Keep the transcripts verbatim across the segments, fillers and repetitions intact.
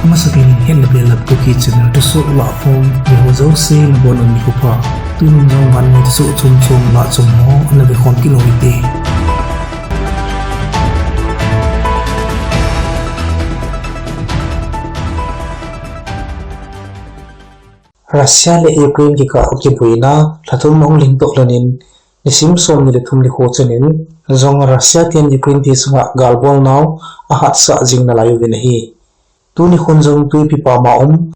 Amasapen in Hetna Belap Kuki channel thusoh lahkhom, miho jouse nabonun nikho pha. Tunin jong vannoi thusoh chomchom lahchom ho ana vekhom kit u hite. Russia le Ukraine kikah kiboina lhathum ahung lhingdoh lhonin, nisim somni le thum nikho chun in jong Russia ten Ukraine te chunga galbolnau ahatsah jing nalai uvin ahi. Tuni khon jong twipi pama um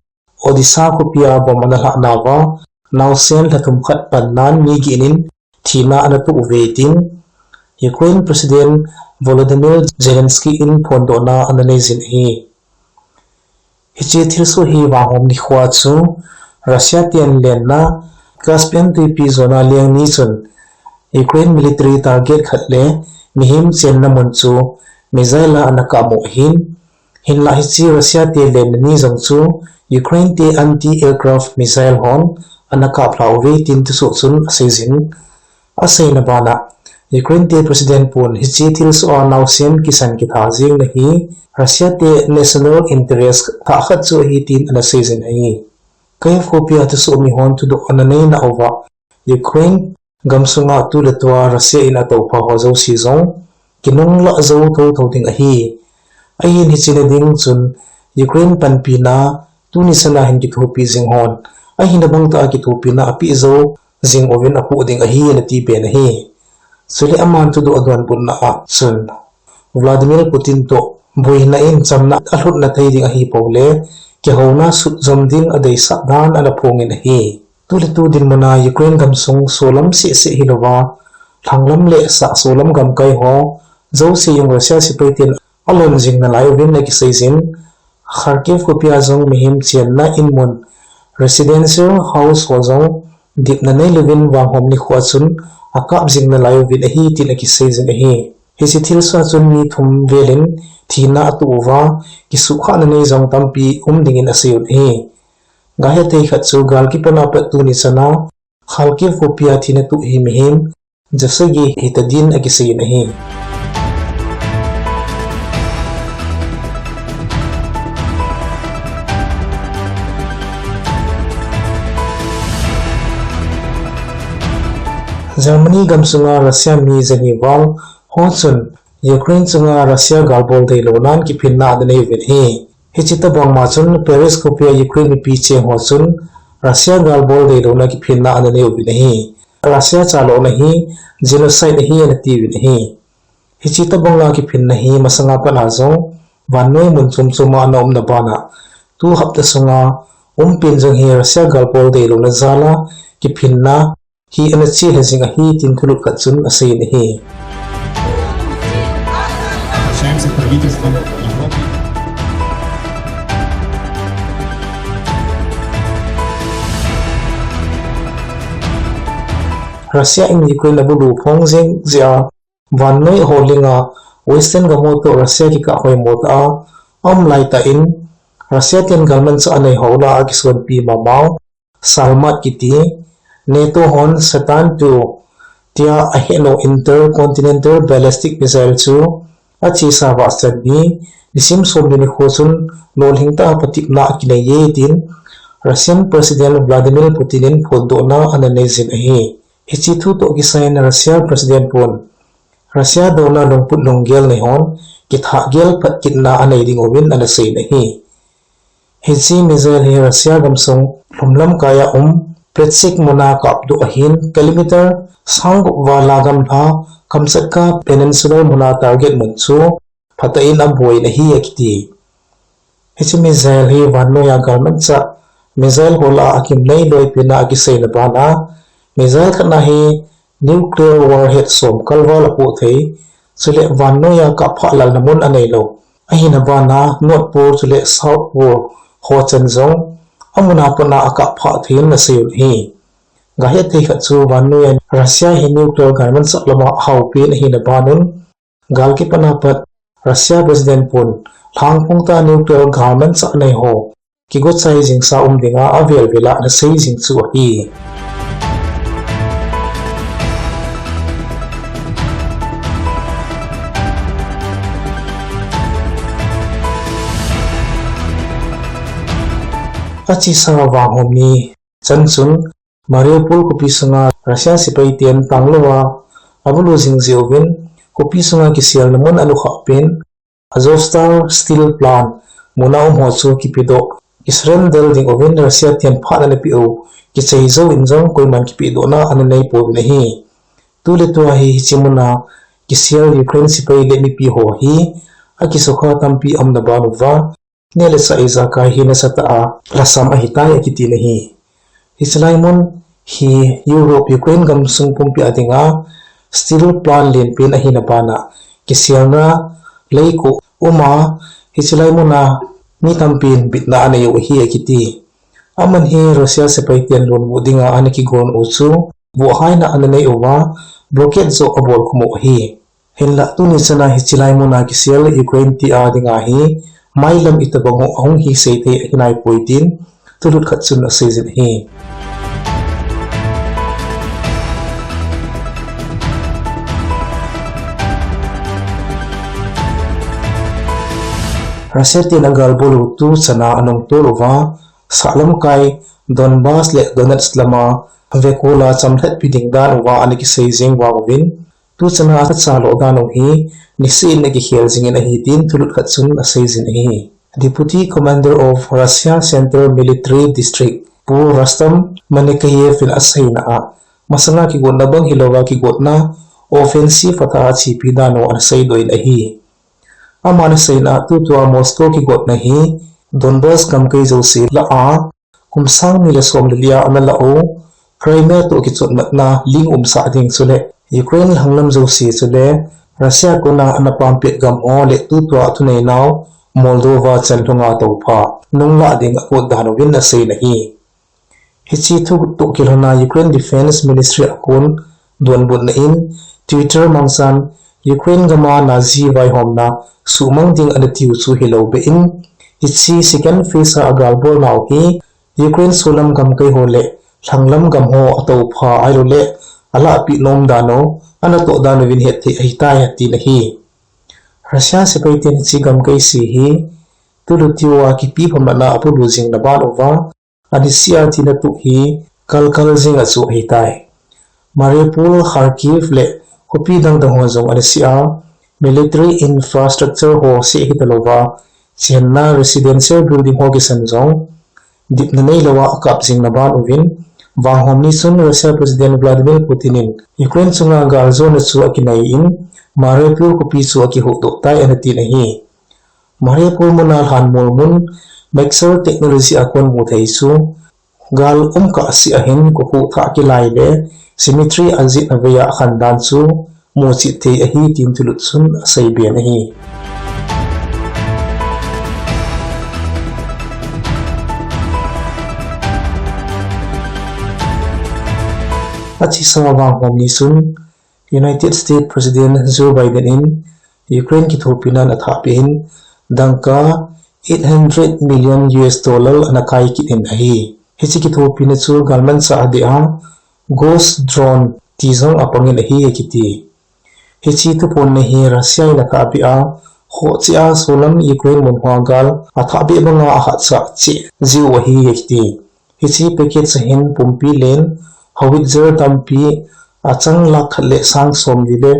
Odessa khopia bomb ana lhah nauva, naosen lhathum khat pannan mi getnin thina ana toh uve tin Ukraine President Volodymyr Zelensky in phondohna ana neijin ahi. Hiche thilsoh hi vanghom nikhoa chu Russia ten lenna Caspian twipi jona leng ni chun Ukraine military target khat le mihem chenna mun chu missile a ana kap u ahin, hinlah hiche Russia te lenna ni jong chu Ukraine te anti-aircraft missile hon ana kaplha uve tin thusoh chun aseijin. Aseina bana, Ukraine te President pun hiche thilsoh a naosen kisan kitha jengna hi Russia te national interest thah khat chu ahi tin ana seijin ahi. Kyiv khopia thusoh mihon thudoh ana neina uva, Ukraine gamsunga tuletua Russia in atoupha ho jouse jong kinunglah jou thotho ding ahi. Ahin hiche na ding chun Ukraine panpina tuni chana hin kithopi jing hon ahina bangtah a kithopina apeh jou jing uvin apoh ding ahi ana tipen ahi. Chule aman thudoh adonbutna a chun Vladimir Putin toh boina in chamna alhutna thei ding ahipou le kihouna sutjom ding adeisah dan ana phongin ahi. Tuletu dinmuna Ukraine gamsung solam sehseh hilouva, lhanglam le sahsolam gamkai ho jouse jong Russia sepai ten alon jing nalai uvin akiseijin, Kharkiv khopia jong mihem chenna inmun residential house ho jong dipna neilouvin vanghom nikhoa chun akap jing nalai uvin ahi tin akiseijin ahi. Hiche thilsoh a chun mi thum velin thina atoh uva, kisuhkhahna nei jong tampi um dingin aseiyun ahi. Gahet thei khat chu gal kipana pat tuni chana Kharkiv khopia thina toh hi mihem jasagi hitadin akiseiyin ahi. Germany gamsunga Russia mi jani val ho chun Ukraine chunga Russia galbol deilou nan kiphinna ana nei uvin ahi. Hiche tobang ma chun Paris khopia Ukraine mipi cheng ho chun Russia galbol deilouna kiphinna ana nei uvin ahi. Russia chalona hi genocide ahi ana tiuvin ahi. Hiche tobanga kiphinna hi masanga pat a jong vannoi mun chom choma ana umna bana tu hapta sunga umpen jong hi Russia galbol deilouna jala kiphinna hi ana chihei jing ahi tin thulut khat chun aseiyin ahi. Russia in Ukraine abulu phong jeng jeh a vannoi ho linga Western gam ho toh Russia kikah hoimo tah a aum laitah in Russia ten galmanchah anei ho lah a kisonpi mamau Sarmat kiti, NATO hon Satan two tia ahetnau intercontinental ballistic missile chu achesa vahchan ni nisim somni nikho chun lolhing tah a patepna akinei e tin Russian President Vladimir Putin in phondohna ana neijin ahi. Hiche thu toh kisai in Russia President pun Russia douna lungput lunggel neihon kithah gel phat kitna anei ding uvin ana seiyin ahi. Hiche missile hi Russia gamsung lhumlam kai a um Bryansk muna kapdoh ahin, kilometer sanggup vala gamla Kamchatka Peninsula muna target mun chu phatah in aboi in ahi akiti. Hiche missile hi vannoiya galmanchah missile ho lah a akimnei loipina akiseina bana, missile khatna hi nuclear warhead som kalval apoh thei, chule vannoiya kapphah lalna mun aneilou. Ahina bana North Pole chule South Pole ho chan jong amuna pat a akapphah thei in aseiyin ahi. Gahet thei khat chu vannoiya Russia hi nuclear galmanchah lama ahaopen ahina banun, gal kipana pat Russia President pun lhangphong tah a nuclear galmanchah nei ho kigochai jingsa um dinga avel vel a ana sei jing chu ahi. Achesa vanghom ni chan chun Mariupol khopi sunga Russia sepai ten tanglouva abulu jing jeh uvin khopi sunga kiselna mun alukhah pen Azovstal Steel Plant muna um ho chu kipedoh, kisurrender ding uvin Russia ten phat ana peh u kichai jou in jong koiman kipedohna ana nei pouvin ahi. Tuletua hi hiche muna kisel Ukraine sepai le mipi ho hi akisukha tampi aumna ban uva, neh le chah ijakai hi nasatah a lhasam ahitai akitin ahi. Hiche lai mun hi Europe, Ukraine gamsung pumpi a dinga steel plant lenpen ahina bana kiselna leiko uma, hiche lai muna mi tampin bitna anei u ahi akiti. Aman hi Russia sepai ten lonbu dinga ana kigon u chu vuhhaina ana nei uva, blockade joh abol khum u ahi. Hinlah tuni chana hiche lai muna kisel Ukraine tia dinga hi mailam itobang u ahung hi seithei ahi naipoi tin thulut khat chun aseijin ahi. Russia ten agalbol u tu chana anungtol uva, sahlam kai Donbas le Donetsk lama vekola chamlhatpi ding dan uva ana kisei jing vang uvin, tu chana atha chaloh dan u hi niseh in akikhel jingin ahi tin thulut khat chun aseijin ahi. Deputy Commander of Russia Central Military District, Pu Rustam Minnikhayev in aseina a, masanga kigotna bang hilouva kigotna offensive atha a achepi dan u ana seidoh in ahi. Aman aseina a tutua Moscow kigotna hi Donbas gamkai jouse lah a kum sang ni le som le li a ana lah u Crimea toh kichotmatna ling umsah ding chule Ukraine lhanglam jouse chule Russia kona ana pampet gam ho le tutua thuneina u Moldova chan lhunga toupha nunglah ding agot dan uvin aseina ahi. Hiche thutoh kilhona Ukraine Defense Ministry a kon donbutna in Twitter mangchan Ukraine gama Nazi vaihomna suhmang ding ana tiu chu hilou beh in, hiche second phase a agalbolnau hi Ukraine solam gamkai ho le lhanglam gam ho atoupha ahilouleh alahpeh nom dan u, anatoh dan uvin hetthei ahitai atin ahi. Russia sepai ten hiche gamkai se hi tulutiu a kipi phamatna abulu jingna ban uva, aniseh a china tuh hi kalkal jing a chu ahitai. Mariupol, Kharkiv le khopi dangdang ho jong aniseh a, military infrastructure ho seh hitalouva, chenna residential building ho kisan jong dipna neilouva akap jingna ban uvin, vanghom ni chun Russia President Vladimir Putin in Ukraine chunga galjona chu akinei in, Mariupol khopi chu akihuhdoh tai anatin ahi. Mariupol muna lhanmol mun Maxar Technology a kon muthei chu gal umkah seh ahin kokhuh thah kilai le cemetery ajetna vei a akhan dan chu muchet thei ahi tin thulut chun aseiben ahi. Achesa vanghom ni chun United States President Joe Biden in Ukraine kithopina athahpeh in dangka eight hundred million U S dollar ana kai kit in ahi. Hiche kithopina chu galmanchah adeh a Ghost Drone ti jong apangin ahi akiti. Hiche thuphonna hi Russia in athahpeh a, khoh cheh a solam Ukraine mun hoa gal athahbeh banga ahatsah cheh jiu ahi akiti. Hiche package a hin pumpi len, howitzer tampi, achang lakh khat le sang somli le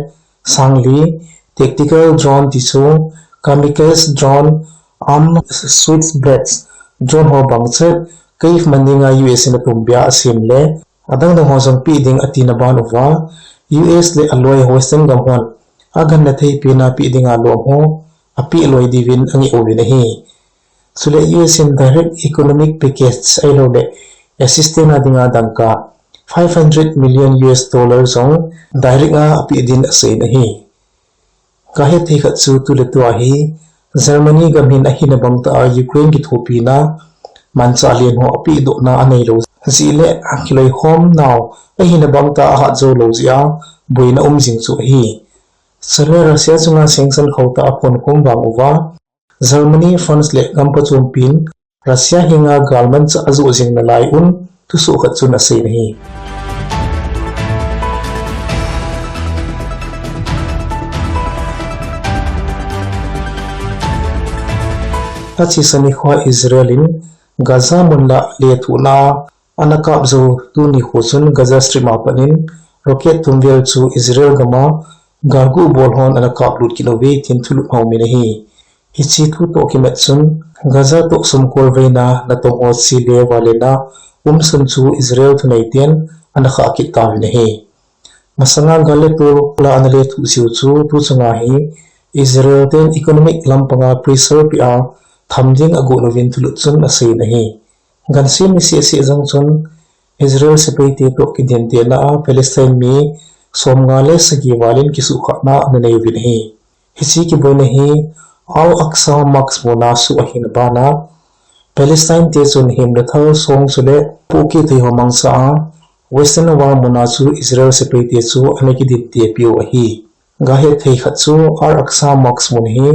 sangli, tactical drone tichu, kamikaze drone, armed switchblades drone ho bangchet, Kyiv man dinga U S in atumbeh a asem le adangdang ho jong peh ding atina ban uva, U S le aloi Western gam hon agangna theipena peh dinga lom ho apeh loi diuvin angeh uvin ahi. Chule U S in direct economic package ahilouleh assistance a dinga dangka five hundred million U S dollar jong direct a apeh din aseiyin ahi. Kahet thei khat chu tuletua hi Germany gam hin ahina bangtah a Ukraine kithopina manchah len ho apehdohna aneilou jeh le akiloikhomnau ahina bangtah a ahat joulou jeh a boina um jing chu ahi. Chule Russia chunga sanction khauhtah aphonkhum vang uva Germany, France le gam phachumpin Russia henga galmanchah ajoh jing nalai un thusoh khat chun aseiyin ahi. Achesa nikhoa Israel in Gaza mun lah lethuhna ana kap jou tuni kho chun Gaza Strip a pat in rocket thum vel chu Israel gam a galgu bol hon ana kap lut kit uve tin thulut aum in ahi. Hiche thu toh kimat chun Gaza toh sumkolveina natong ho chele valena umsun chu Israel thuneiten ana khah kit tauvin ahi. Masanga gal le tol lah ana lethuh jiu chu tu chunga hi Israel ten economic lampanga pressure peh a tham ding agot uvin thulut chun aseiyin ahi. Gansim mi seh seh jong chun Israel sepaite toh kidintehna a Palestine mi somnga le sagi val in kisuhkhahna ana nei uvin ahi. Hiche kiboina hi Al-Aqsa Mosque muna soh ahina bana Palestine te chun himna thal song chule pohkeh thei ho mangcha a Western Wall muna chu Israel sepaite chu ana kidintepiu ahi. Gahet thei khat chu Al-Aqsa Mosque mun hi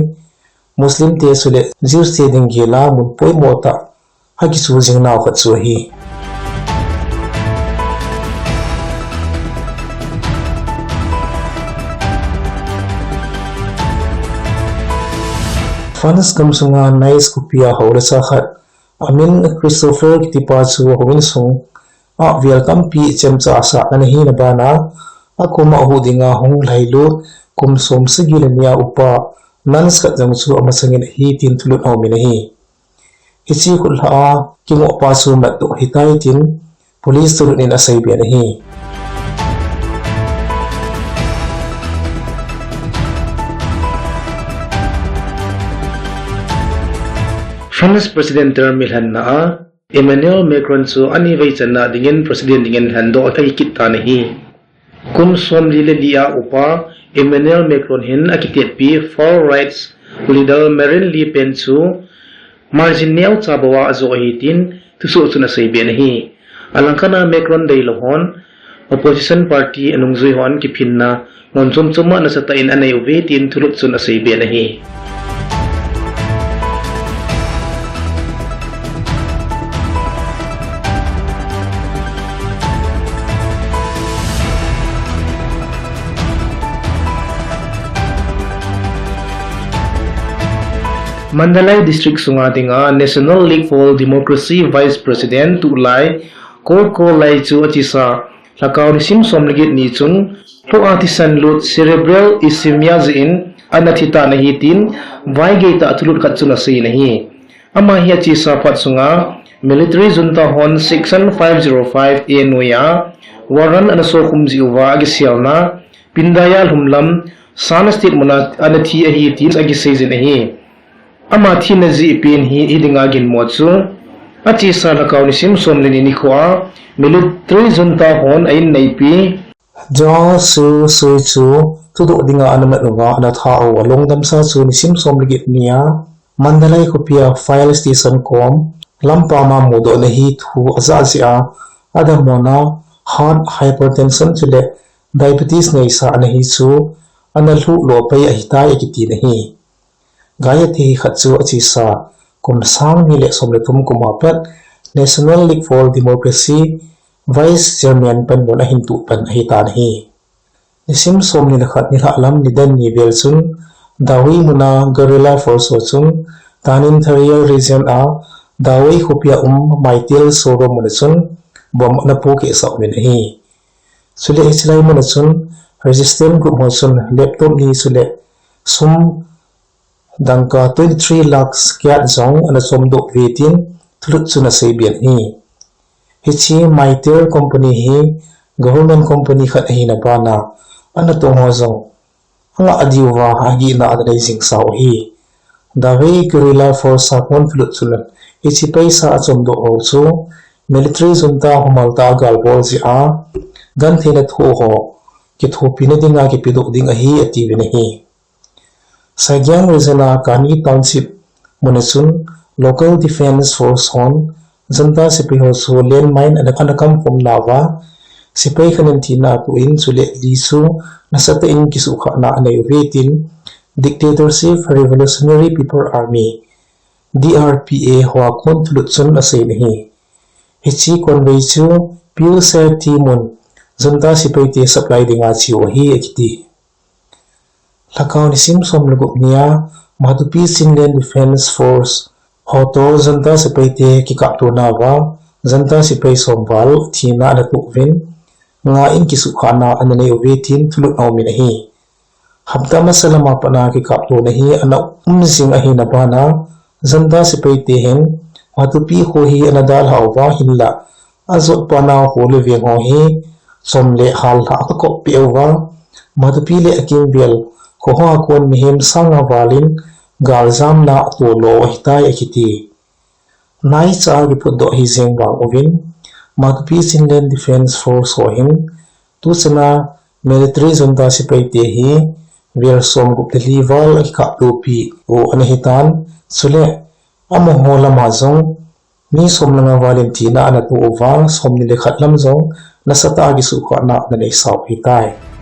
Muslim te chule Jews te ding gel a mun poimo tah akichu jing nau khat chu ahi. France gamsunga Nice khopia houlecha khat amin Christopher kitipa chu houin sunga vel tampi chemcha asah ana hina bana akoma ahuh dinga hung lhailut kum som sagi le nia upa nuns khat jong chu amasangin ahi tin thulut aumin ahi. Hiche khutlha a kingohpa chu matdoh ahitai tin police thulut in aseiben ahi. France President term mi lhanna a Emmanuel Macron chu ani veichanna dingin President dingin lhandoh ahi kit tan ahi. Kum somli le li a upa Emmanuel Macron hin akitetpi far right leader Marine Le Pen chu margin neocha bou a ajo ahi tin thusoh chun aseiben ahi. Alangkhat a Macron deilou hon opposition party anungjui hon kiphinna mun chom chom a nasatah in anei uve tin thulut chun aseiben ahi. Mandalay District sunga dinga National League for Democracy Vice President tulai Ko Ko Lai chu achesa lhakao nisim som le get ni chun lhoh a thisan lut cerebral ischemia jeh in ana thi tan ahi tin vaigei tah thulut khat chun aseiyin ahi. Ama hi achesa phat sunga military junta hon section five zero five A noiya warrant ana sokhum jeh uva akiselna Pindaya lhumlam Shan State muna ana thi ahi tin akiseijin ahi. Ama thina jeh pen hi hidinga ginmo chu achesa lhakao nisim som le ni nikho a military junta hon a inneipi Daw Suu Sui chu thudoh dinga ana mat uva ana that u along damsa chu nisim som le get nia Mandalay khopia fire station kom lampama mudohna hi thu ajah jeh a adammo na heart hypertension chule diabetes neisa ana hi chu ana lhuh lo pai ahitai akitin ahi. Gayatri khat chu achesa kum sang ni le som le thum kum a pat National League for Democracy Vice Chairman panmun ahin tuh pan ahitan ahi. Nisim som ni le khat nilhah lam nidan ni vel chun Dawei muna guerrilla force ho chun Tanintharyi region a Dawei khopia um Mytel showroom muna chun bomb ana pohkeh sah umin ahi. Chule hichelai muna chun resistance group ho chun laptop ni chule sum dangka twenty three lakhs kyat jong ana chomdoh uve tin thulut chun aseiben ahi. Hiche Mytel company hi government company khat ahina bana anatong ho jong angah diuva agihna ana nei jing sau ahi. Dawei guerrilla force a kon thulut chun hiche paisa achomdoh ho chu military junta humal tah a galbol jeh a gentheina thoh ho kithopina dinga kipedoh ding ahi atiuvin ahi. Sagaing region a Kani Township muna chun local defence force hon junta sepai ho chu landmine ana, ana kamkhom nauva sepai khat in thina atoh in chule li chu nasatah in kisuhkhahna anei uve tin Dictatorship Revolutionary People Army, D R P A, hoa kon thulut chun aseiyin ahi. Hiche konvei chu Peel Sar Team un junta sepaite supply dinga cheu ahi akiti. Lhakao nisim som le gup nia Matupi Chinland Defence Force Hotoh junta sepaite kikaptona uva junta sepai som val thina ana toh uvin, nga in kisuhkhahna ana nei uve tin thulut aumin ahi. Hapta masa lama pat a kikaptona hi ana um jing ahina bana, junta sepaite hin Matupi kho hi ana dalhah uva hinlah, ajot panau kho le veng ho hi chom le hallhah akop peh uva, Matupi le akimvel kho hoa kon mihem sang nga valin galjamna atoh lo u ahitai akiti. Naicha a report doh hi jeng vang uvin, Matupi Chinland Defence Force ho hin tuchana military junta sepaite hi vel som gup le li val akikaptopi u ana hitan, chule amaho lama jong mi som le nga valin thina ana toh uva, som ni le khat lam jong nasatah a kisuhkhahna ana neisau ahitai.